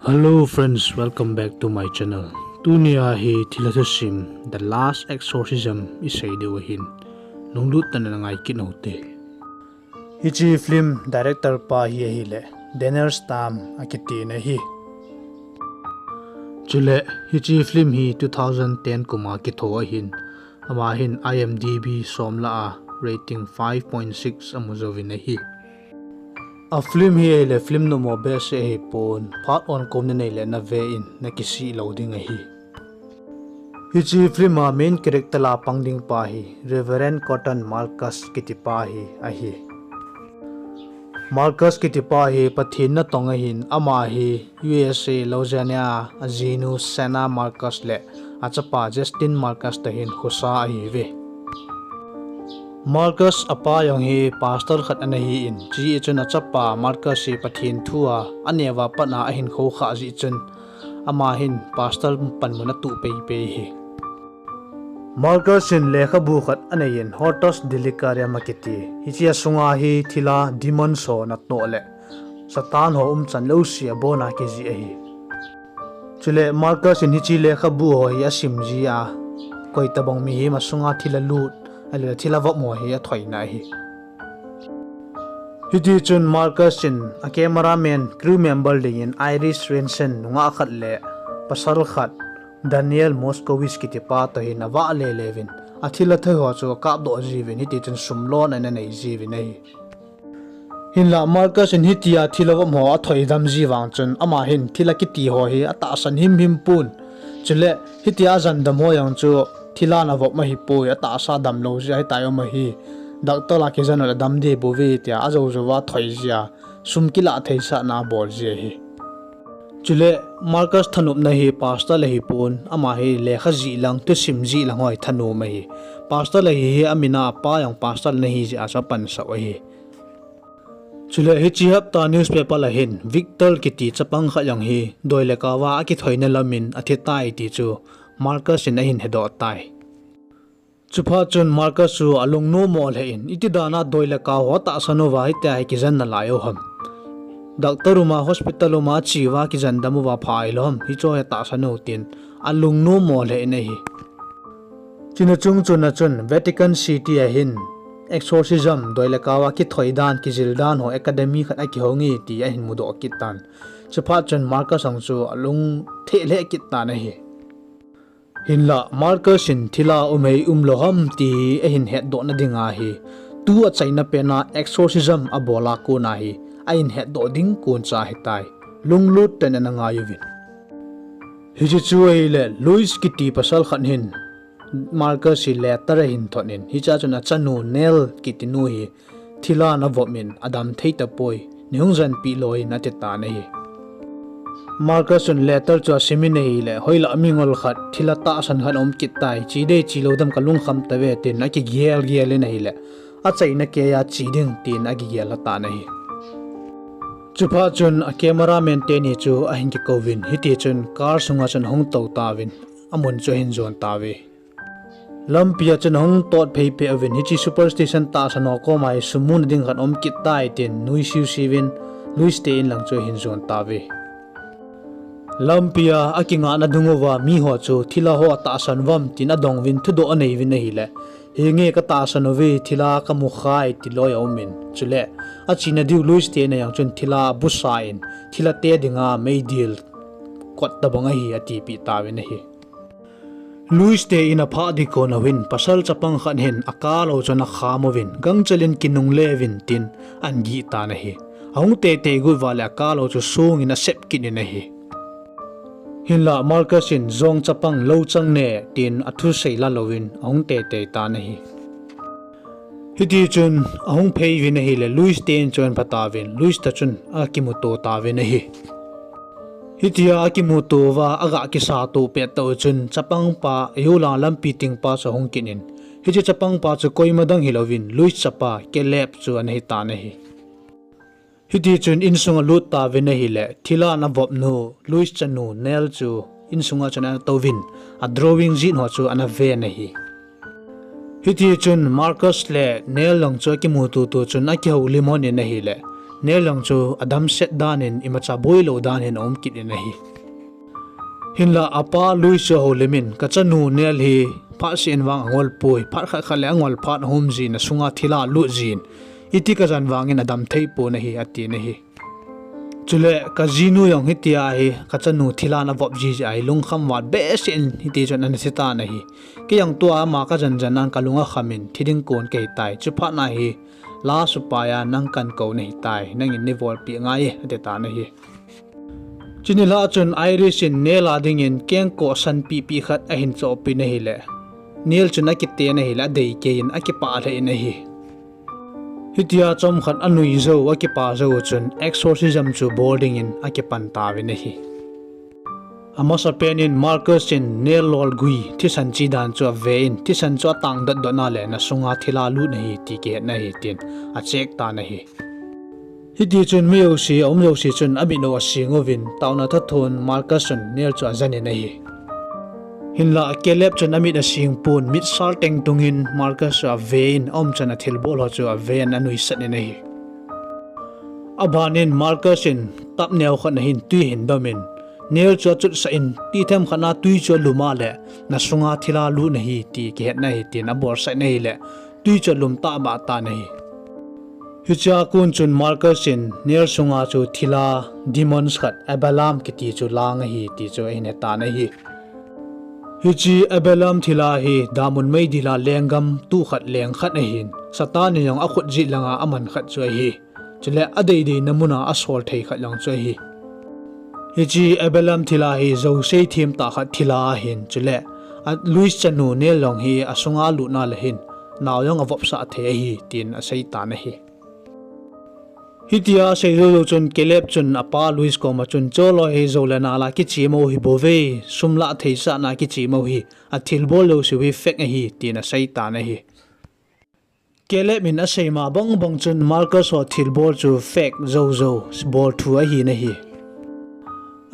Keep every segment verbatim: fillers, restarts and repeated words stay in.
Hello friends, welcome back to my channel. Tunia hi thilha thusim The Last Exorcism isei diu ahin, lunglut tah'a nana ngai kit un te. Hiche film director pa hi ahile Daniel Stamm akitina ahi. Chule hiche film hi two thousand ten kum'a kitho ahin, ama hin IMDb somlha a rating five point six amu jouvin ahi. A film hi ahile film nommo behseh ahipon, phat onkom nanei le nave in nakisih lou ding ahi. Hiche film a main character a pang ding pa hi Reverend Cotton Markus kiti pa hi ahi. Markus kiti pa hi Pathen natong ahin, ama hi USA Louisiana a ajinu Shanna Markus le achapa Justin Markus toh hin khosa ahiuve. Markus apa jong hi pastor khat ana hin, chuti chun achapa Markus hi Pathen thu a aneo a pat a ahin khoukhah jeh chun, ama hin pastor panmun atuh peipei ahi. Markus in lekhabu khat anei in Hortus Delirium akiti. Hiche asunga hi thilha demon ho natoh le Satan ho umchan jouse abona kijih ahi. Chule Markus in hiche lekhabu ho hi asim jia, koitobang mihem asunga thilha lut, ahilou le thilha vop ho hi athoina ahi. Hiti chun Markus in a cameraman, crew member dingin Irish Ranson nungah khat le pasal khat, Daniel Moskowitz kiti pa toh hin avah lele uvin, athilha thoi ho chu akapdoh jiuvin, hiti chun sum lona ana nei jiuvin ahi. Hinlah Markus in hitia thilha vop ho athoi dam ji vang chun, ama hin thilha kiti ho hi atahsan himhim pon. Chule hitia ajandam ho jong chu thilha na vop ahipoi, atahsa damlou jeh ahitai um ahi. Doctor a kijen le adam ding bouve tia ajou jouva athoi jia, sum kilah theisahna abol ji ahi. Chule Markus thanopna hi pastor ahipon, ama hi lekha jih lang, thusim jih lang ho hi thanom ahi. Pastor ahi hi amin a, apa jong pastor ana hi jeh a chu apansah u ahi. Chule hiche hapta newspaper a hin Victor kiti chapang khat jong hi doi le kauva akithoina lamin athitai ti chu Markus in ahin hedoh tai. Chuphat chun Markus chu alungnom mo lheh in, iti dan a doi le kau ho atahsan uva hitia hi kijen nalai u ham? Doctor uma, hospital uma ache uva kijandam uva pha hilou ham, hiche hi atahsan u tin alungnom mo lheh in ahi. Chuna chung chuna chun Vatican City a hin exorcism, doi le kauva kithoi dan, kijil dan ho academy khat akihong e ti ahin mudoh kit tan. Chuphat chun Markus jong chu alung theh lheh kit tan ahi. Hinlah Markus in thilha um hei umlou ham ti ahin hetdohna dinga hi, tu achaina pen a exorcism abol a kona hi ahin hetdoh ding kon cha ahitai. Lunglut tah'in ana ngai uvin. Hiche chu ahile Louise kiti pasal khat hin Markus hi letter ahin thot in, hichea chun achanu Nell kiti nu hi thilha ana vop in adam thei tapoi, neihung jenpeh lou in ati tan ahi. Markus chun letter chu asim in ahile, hoilah mingol khat thilha tahsan khat aum kit tai, che ding che lou dem kalungkham tave tin akigel gel in ahile, achaina keiya che ding tin akigel lha tan ahi. Chuphat chun a cameraman teni chu ahin kikouvin, hiti chun car sunga chun ahung tou tauvin, amun chu ahin jon tauve. Lampia chun ahung tot phei phei uvin, hiche superstition tahsan ho koma hi sum muna ding khat aum kit tai tin nuisiu siuvin, Louise te in lang chu ahin jon tauve. Lampia akingahna dunguva miho chu thilha ho atahsan uvam tin adong uvin thudoh anei uvin ahile, henge katahsan uve, thilha kamu khai ti loi aumin. Chule achena diu Louise te in ajong chun thilha abusa in, thilha te dinga meidil kot tobang ahi atipeh tauvin ahi. Louise te in aphah ding kon uvin, pasal chapang khat hin akalou chu ana kham uvin, gangchel in kinungle uvin tin ahin gih tan ahi. Ahung teitei got uva le akalou chu song in asep kit in ahi. Hinlah Markus in jong chapang lou chang ne tin athusei la louvin ahung teitei tan ahi. Hiti chun ahung phei uvin ahile Louise te in chu ahin pha tauvin, Louise toh chun akimuto tauvin ahi. Hitia akimuto uva aga kisatoh pet tah u chun chapang pa, eiho langa lampi ting pa chu ahung kit in, hiche chapang pa chu koima dang hilouvin Louise chapa Caleb chu ana hitan ahi. Hiti chun insunga alut tauvin ahile, thilha ana vop nu, Louise chanu Nell chu insunga chun ana touvin, a drawing jih ho chu ana ven ahi. Hiti chun Markus le Nell lang chu akimuto to chun akihoulim lhon in ahile, Neil jong chu adamset dan in imacha boilou dan in aum kit in ahi. Hinlah apa Louis chu ahoulim in, kachanu Neil hi phat seh in vang angol poi, phat khat khat le angol phat ahum jin, asunga thilha lut jin, iti kajan vangin adam thei pon ahi, atin ahi. Chule kajinu jong hitia hi kachanu thilha in avop ji jeh a hi lungkham val behseh in hiti chun ana thi tan ahi. Kei jong tua ama kajan jan nan kalung akham in thi ding kon kahi tai. Chuphat na hi la supai a nang kahin kou nahi tai, nangin neibolpeh ngai e, ati tan ahi. Chuni lha chun Iris in Neil a dingin kengkoh sanpeh peh khat ahin chohpeh in ahile, Neil chun akiten ahile adei kei in akipah lheh in ahi. Hitia chomkhat anui jou, akipah jou chun exorcism chu bol dingin akipan tauvin ahi. Amasapen in Marcus in Neil lolgui thisan che dan chu ave in, thisan chu atang dotdot na le, nasunga thilha lut nahi ti kihet nahi tin acheck tan ahi. Hitichun mi jouse, aum jouse chun amit u asing uvin, taona thathon Marcus chun Neil chu ajen in ahi. Hinlah Caleb chun amit asing pon, mitsal teng tungin Marcus chu ave in, aumchan athilbol ho chu ave in anuisat in ahi. Abanin Marcus in tap neo khat na hin twi ahin dom in, Neil chu achutsah in, twi themkhat na twi chu alum a le, nasunga thilha lut nahi ti kihet nahi tin abolsah in ahile, twi chu alum tahbeh tan ahi. Hichea kon chun Marcus in Neil sunga chu thilha, demons khat, Abalam kiti chu lang ahi ti chu ahin he tan ahi. Hiche Abalam thilha hi damun meidil a lenggam tuh khat leng khat ahin, Satan in jong akhut jet langa aman khat chu ahi. Chule adeideina muna asol thei khat jong chu ahi. Hiche Abalam thilha hi jou seithem tah khat thilha ahin, chule Louis chanu Neil jong hi asunga lut na le hin nao jong avopsah thei ahi tin asei tan ahi. Hitia asei jou jou chun Caleb chun apa Louis koma chun, cholo hi jou le nal a kichemmo hi bou ve, sum lah theisah na kichemmo hi, athilbol jouse hi fake ahi tin asei tan ahi. Caleb in aseima bang bang chun Marcus ho thilbol chu fake jou jou, bolthu ahi nahi.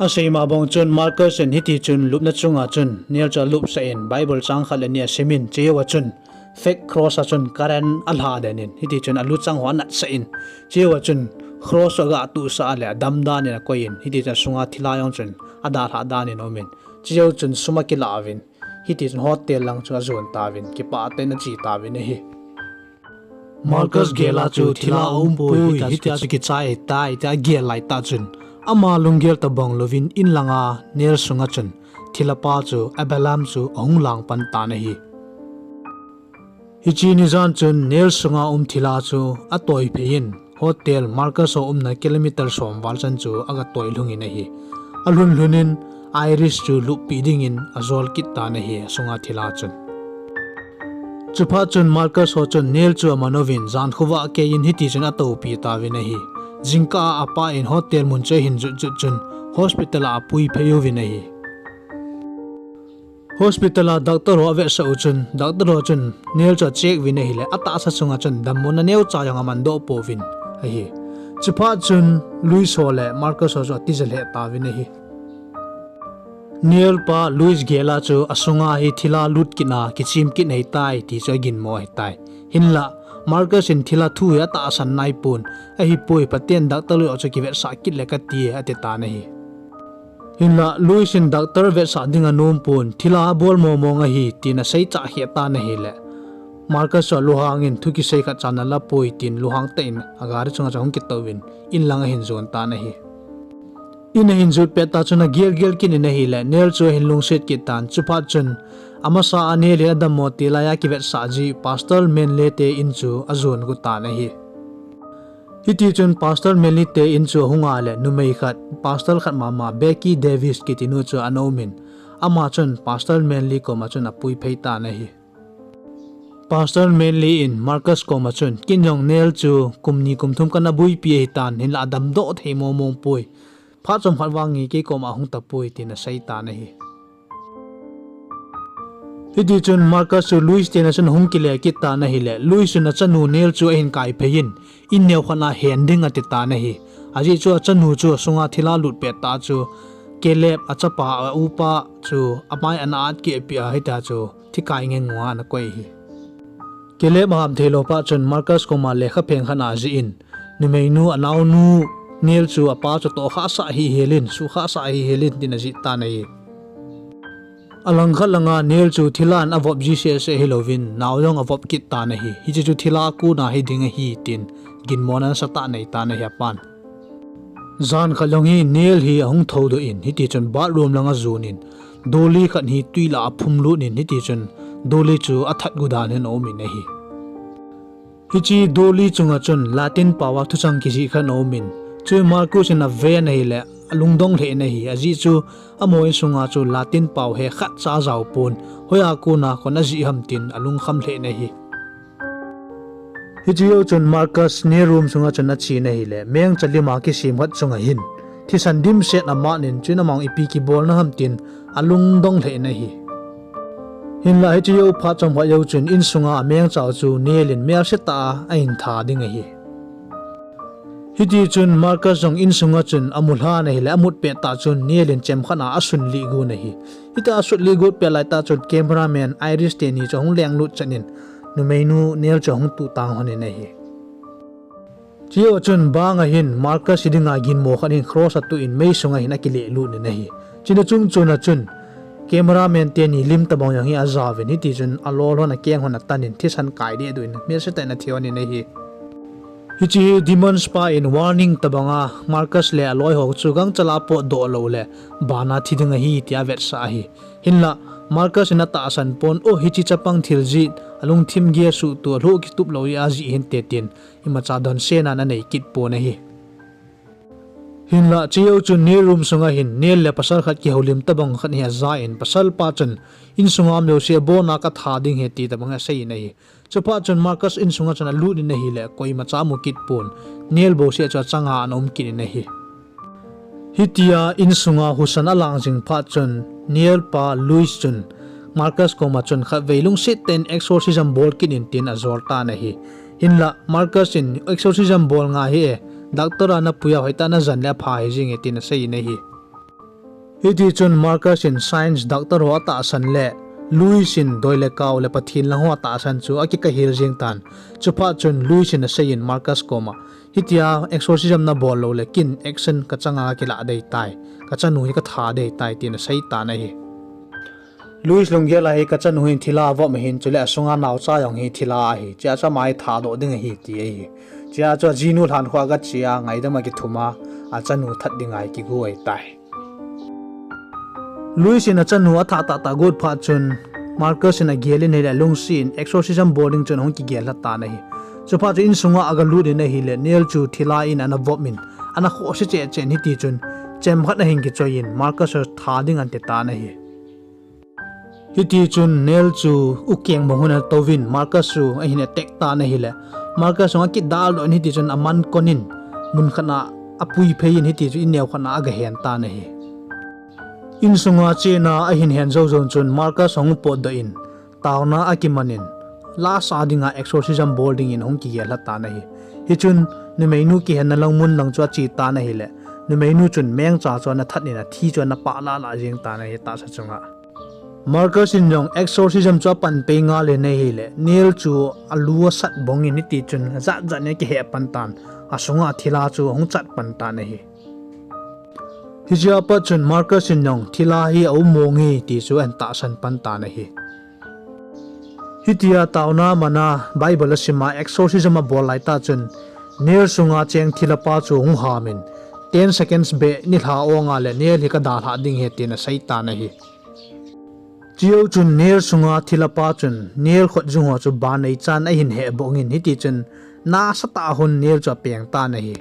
Aseima bang chun Marcus in hitichun lupna chunga chun Neil chu alupsah in Bible chang khat le ni asimin, chejouva chun fake cross a chun current alha den in, hitichun aluchang ho anatsah in, chejouva chun cross chu agatuhsah a le adam dan in akoi in, hitichun asunga thilha jong chun adalhah dan in aumin, chejou chun sum akilah uvin, hitichun hotel lang chu ajon tauvin, kipah tah in ache tauvin ahi. Marcus gel a chu thilha aumpoi, hitia chu kichai tai tia agel laitah chun, ama lunggel tobang louvin inlanga Neil sunga chun thilha pa chu Abalam chu ahung lang pan tan ahi. Hiche nijan chun Neil sunga um thilha chu atoiphei in, hotel Marcus ho umna kilometer som val chan chu agatoi lhung in ahi. Alhun lhun in Iris chu luppi dingin ajol kit tan ahi, asunga thilha chun. Chuphat chun Marcus ho chun Neil chu aman uvin, jan khovah kei in hitichun atoupi tauvin ahi. Jingkah a apa in hotel mun chu ahin jot jot chun hospital a apuiphei uvin ahi. Hospital a doctor ho avetsah u chun, doctor ho chun Neil chu acheck uvin ahile, atahsa chunga chun dammona neocha jong amandoh pouvin ahi. Chuphat chun Louis ho le Marcus ho chu atija lheh tauvin ahi. Neil pa Louis gel a chu asunga hi thilha lut kit a kichem kit ahitai ti chu aginmo ahitai. Hinlah Marcus in thilha thu hi atahsan naipon, ahipoi, Pathen doctor ho chu kivetsah kit le kati e, ati tan ahi. Hinlah Louis in doctor vetsah ding anompon, thilha abol mong mong ahi tin aseichah kheh tan ahile, Marcus chu alunghang in thu kisei khat cha nalapoi tin lunghang tah in agari chunga chu ahung kitouvin, inlang ahin jon tan ahi. In ahin jot pettah chun agel gel kit in ahile, Neil chu ahin lungset kit tan, chuphat chun amasa a Neil hi adammo ti laiya kivetsah ji Pastor Manley te in chu ajon got tan ahi. Hitichun Pastor Manley te in chu ahunga le numei khat, pastor khat mama Becky Davis kitinu chu ana umin, ama chun Pastor Manley koma chun apuiphei tan ahi. Pastor Manley in Marcus koma chun, ken jong Neil chu kum ni kum thum kana boipi ahitan, hinlah adamdoh thei mong mong poi. Phat chomkhat vang hi kei koma ahung tapoi tin asei tan ahi. Hitichun Marcus chu Louis tena chun ahung kile kit tan ahile, Louis chun achanu Neil chu ahin kaiphei in, in neokhat a hen ding ati tan ahi. Ajeh chu achanu chu asunga thilha lut pettah chu Caleb, achapa, aupa chu amai ana atkehpeh a, hitia chu thikai ngen ngen a ana koi ahi. Caleb aham theilou phat chun Marcus koma lekha pheng khat ajih in, Numeinu anaonu Neil chu apa chu tohkhah sah hih hel in, suhkhah sah hih hel in tin ajih tan ahi. Alangkhat langa Neil chu thilha in avop ji sese hilouvin, nao jong avop kit tan ahi. Hiche chu thilha a kona hiding ahi tin ginmona nasatah anei tan ahi apan. Jan khat jong hi Neil hi ahung thoudoh in, hitichun bathroom langa ajon in, doli khat hi twi lah a aphumlut in, hitichun doli chu athat gu dan hin aum in ahi. Hiche doli chunga chun Latin paova thuchang kijih khat aum in, chu Marcus in aven ahile, alungdong lheh in ahi, ajeh chu amaho insunga chu Latin pao hekhatcha ajaopon, hoiya kona kon ajih ham tin alungkham lheh in ahi. Hiche jou chun Marcus Neil room sunga chun achen ahile, mengcha lima kisem khat chunga hin thisan dimset amat in, chuin amahon ipi kibolna ham tin alungdong lheh in ahi. Hinla hiche jou phat chomkhat jou chun insunga amengchau chu Neil in melsetah a ahin tha ding ahi. Hitichun Marcus jong insunga chun amulhan ahile, amut pettah chun Neil in chemkhat a asunlih got in ahi. Hitia asunlih got pet laitah chun cameraman Iris teni chu ahung lenglut chan in, numeinu Neil chu ahung tuhtang lhon in ahi. Chujou chun banga hin Marcus hi dinga ginmo khat hin cross atuh in mei sunga hin akilehlut in ahi. Chuna chungchona chun cameraman teni lim tobang jong hi ajaovin, hitichun alol lhon akeng lhon atan in thisan kai dehduh in melsetah in athi lhon in ahi. Hiche hi demons pa in warning tobanga Marcus le aloiho chu gangchal a potdoh loule bana thi ding ahi tia avetsah ahi. Hinla Marcus in atahsan pon, o hiche chapang thil jeh alungthim gel suhtoh lhoh kitup lou jeh a jih hinte tin imacha donsetna anei kit pon ahi. Hinla chujou chun Neil room sunga hin Neil le pasal khat kihoulim tobang khat hi aja in, pasalpa chun insunga um jouse abona katha ding ahi ti tobang asei in ahi. Chuphat chun Marcus insunga chun alut in ahile, koimacha amu kit pon, Neil bouseh chu achanga ana um kit in ahi. Hitia insunga husa alang jing phat chun Neil pa Louis chun Marcus koma chun khatvei lungset tah in exorcism bol kit in tin ajol tan ahi. Hinla Marcus in exorcism bol ngai hih e, doctor a napui a hoitah in najan le apha hijing e tin asei in ahi. Hitichun Marcus in science, doctor ho atahsan le Louis in doi le kao le Pathen lang ho atahsan chu akikah hel jeng tan. Chuphat chun Louis in asei in Marcus koma, hitia exorcism nabol loule ken action kachanga kilah dei tai, kachanu hi katha dei tai tin asei tan ahi. Louis lunggel a hi kachanu hin thilha avop ahin, chule asunga naocha jong hi thilha ahi, chea chu ama hi thadoh ding ahi ti ahi. Chea chu ajinu lhankhuh a gache a ngaidam akithum a, achanu that dinga kigo ahitai. Louis in achanu atha tahtah got phat chun Marcus in agel in ahile alungset in exorcism bol ding chun ahung kigel lha tan ahi. Chuphat chun insunga agalut in ahile Neil chu thilha in ana vop in, ana khohse cheh cheh in, hitichun chemkhat ahin kichoi in Marcus chu tha ding ante tan ahi. Hitichun Neil chu ukeng bang hon atouvin Marcus chu ahin attack tan ahile, Marcus jong akidaldoh in hitichun aman kon in, mun khat a apui phei in hitichun inneo khat a agahen tan ahi. Insunga chena ahin hen jou jou chun Marcus ahung potdoh in, taona akiman in, last a dinga exorcism bol dingin ahung kigel lha tan ahi. Hichun numeinu kihenna lang mun lang chu ache tan ahile, numeinu chun mengcha chu ana that in athi chu ana pah lah lah jeng tan ahi tahsa chunga. Marcus in jong exorcism chu apan pei ngal in ahile, Neil chu alu asat bong in hitichun jat jat in akiheh pan tan, asunga thilha chu ahung chat pan tan ahi. Hichea pat chun Marcus in jong thilha hi aum mong e ti chu ahin tahsan pan tan ahi. Hitia taona mana Bible asima exorcism abol laitah chun Neil sunga cheng thilha pa chu hung ham in, ten seconds beh nilhah onga le Neil hi kadalhah ding ahi tin asei tan ahi. Chujou chun Neil sunga thilha pa chun Neil khutjung ho chu ban neichan ahin heh bong in hitichun nasatah a hin Neil chu apeng tan ahi.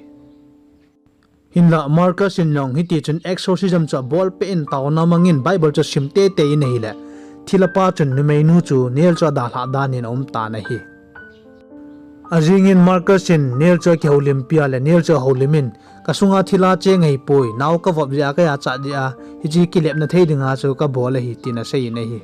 Hinla Marcus in jong hitichun exorcism chu abol peh in taona mangin Bible chu asim teitei in ahile, thilha pa chun numeinu chu Neil chu adalhah dan in aum tan ahi. Ajingin Marcus in Neil chu akihoulimpi a le Neil chu ahoulim in, kasunga thilha cheng ahipoi, nao kavop jeh a, kajachat jeh a, hiche kilepna thei dinga chu kabol ahi tin asei in ahi.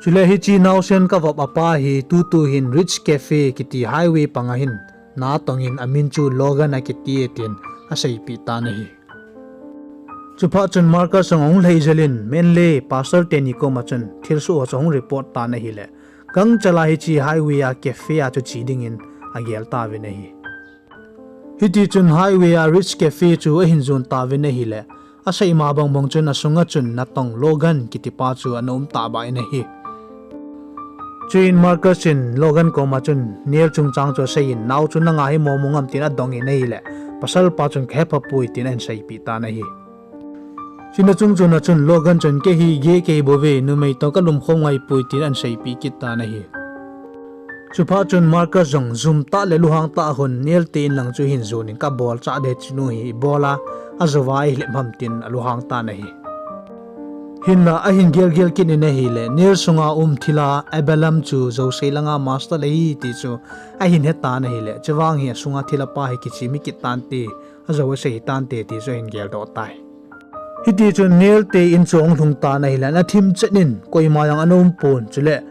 Chule hiche naosen kavop apa hi tutu hin Rich Cafe kiti highway panga hin natong in amin chu Logan akiti e tin aseipeh tan ahi. Chuphat chun Marcus jong ahung lhai jel in Manley pastor teni koma chun thilsoh ho chu ahung report tan ahile, gangchal a hiche highway a cafe a chu che dingin agel tauvin ahi. Hiti chun highway a Ritz Cafe chu ahin jon tauvin ahile, asei ma bang bang chun asunga chun natong Logan kitipa chu ana um tah beh in ahi. Chuin Marcus in Logan koma chun Neil chungchang chu aseiyin, nao chu nanga hi momo ngam tin adongin ahile, pasalpa chun kahe phapoi tin ahin seipeh tan ahi. Chuna chung chuna chun Logan chun kei hi gay kei bouve, numei toh kalum khom ngai poi tin ahin seipeh kit tan ahi. Chuphat chun Marcus jong jum tah le lunghang tah a hin Neil te in lang chu ahin jonin kabol chah de chinu hi ibola ajouva eilhep ham tin alunghang tan ahi. Hinla ahin gel gel kit in ahile Neil sunga um thilha Abalam chu jouse langa master ahi ti chu ahin he tan ahile, chuvang hi asunga thilha pa hi kichim kit tante, ajou asei tante ti chu ahin geldoh tai. Hiti chun Neil te in chu ahung lhung tan ahile, ana thim chet in koima jong ana um pon, chule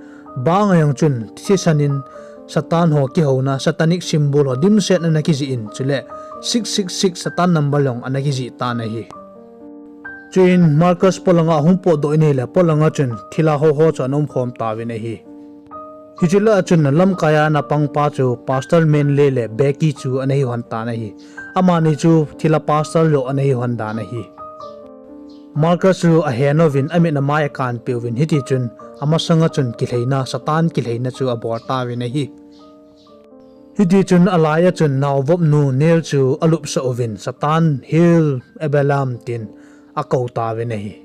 bang a jong chun thisan in Satan ho kihouna satanic symbol ho dimset ana kijih in, chule six six six Satan number jong ana kijih tan ahi. Chuin Marcus polanga ahung potdoh in ahile, polanga chun thilha ho ho chu ana umkhom tauvin ahi. Hiche lah a chun lamkai a ana pangpa chu Pastor Manley le Becky chu ana hi lhon tan ahi. Amani chu thilha pastor joh ana hi lhon dan ahi. Marcus chu ahen uvin amit amai akanpeh uvin, hiti chun amasanga chun kilheina, Satan kilheina chu abol tauvin ahi. Hiti chun alai a chun naovopnu Neil chu alupsah uvin, Satan, Hail Abalam tin akou tauvin ahi.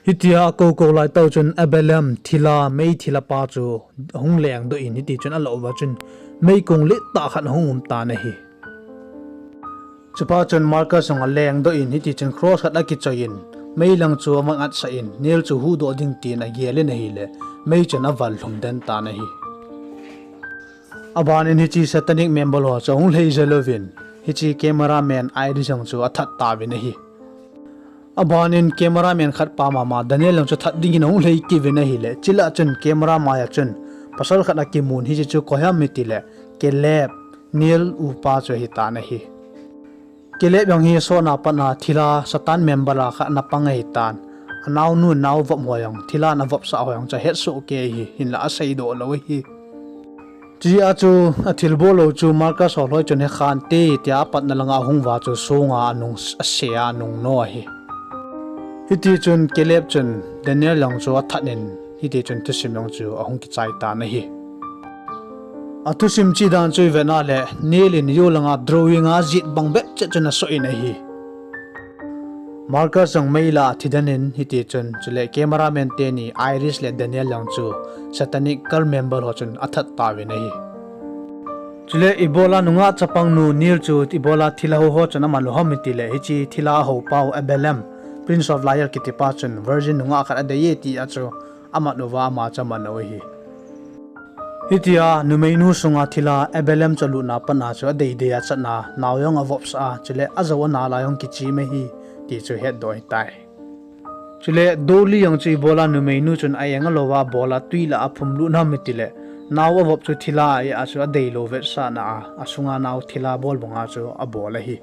Hitia akou kou laitah u chun Abalam thilha, mei thilha pa chu ahung lengdoh in, hiti chun alah uva chun meikong lettah khat ahung um tan ahi. Chuphat chun Marcus jong alengdoh in, hiti chun cross khat akichoiyin, mei lang chu aman atsah in, Neil chu huhdoh ding tin agel in ahile, mei chun aval lhung den tan ahi. Abanin hiche satanic member ho chu ahung lhai jel uvin, hiche cameraman Iris jong chu athat tauvin ahi. Abanin cameraman khatpa mama Daniel jong chu that dingin ahung lhai kit uvin ahile, chule chun camera maiya chun pasal khat akimun, hiche chu koi ham itile Caleb, Neil upa chu ahitan ahi. Caleb jong hi asotna pat a thilha Satan member a khat ana pang ahitan. Anaonu naovop ho jong, thilhan avopsah ho jong chu ahetsoh kei ahi, hinla aseidoh lou ahi. Chujeh a chu athilbol lou chu Marcus ho loi chun hekhante tia apatna langa ahung uva chu songa anung ase a anung no ahi. Hiti chun Caleb chun Daniel jong chu athat in, hiti chun thusim jong chu ahung kichai tan ahi. Athusim chih dan chu ivet a le, Neil in jou langa drawing a jet bang bep chet chun asoh in ahi. Marcus jong mei lah a thidan in, hiti chun, chule cameraman teni Iris le Daniel jong chu satanic cult member ho chun athat tauvin ahi. Chule ibola nungah chapangnu Neil chu ibola thilha ho ho chun aman u ham itile, hiche thilha ahopau Abalam, Prince of Liar kitipa chun virgin nungah khat adeiye tia chu aman uva ama chu aman u ahi. Hitia numeinu sunga thilha Abalam chu alutna pat a chu adeidei a chatna, nao jong avopsah a, chule ajou ana lai jong kichim ahi, ti chu hetdoh ahitai. Chule Dolly jong chu ibola numeinu chun a-eng alouva abola twi lah a aphumlut ham itile, nao avop chu thilha ahi a chu adeilou vetsahna a, asunga nao thilha bol banga chu abol ahi.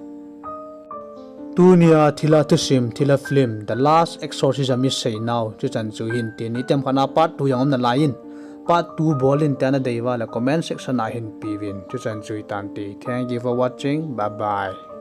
Tunia thilha thusim, thilha film, The Last Exorcism iseinau chuchan chu hin tin, item khat a part two jong um nalaiyin, part two bol in tia nadei uva le comment section a hin peuvin, chuchan chu hitante. Thank you for watching. Bye bye.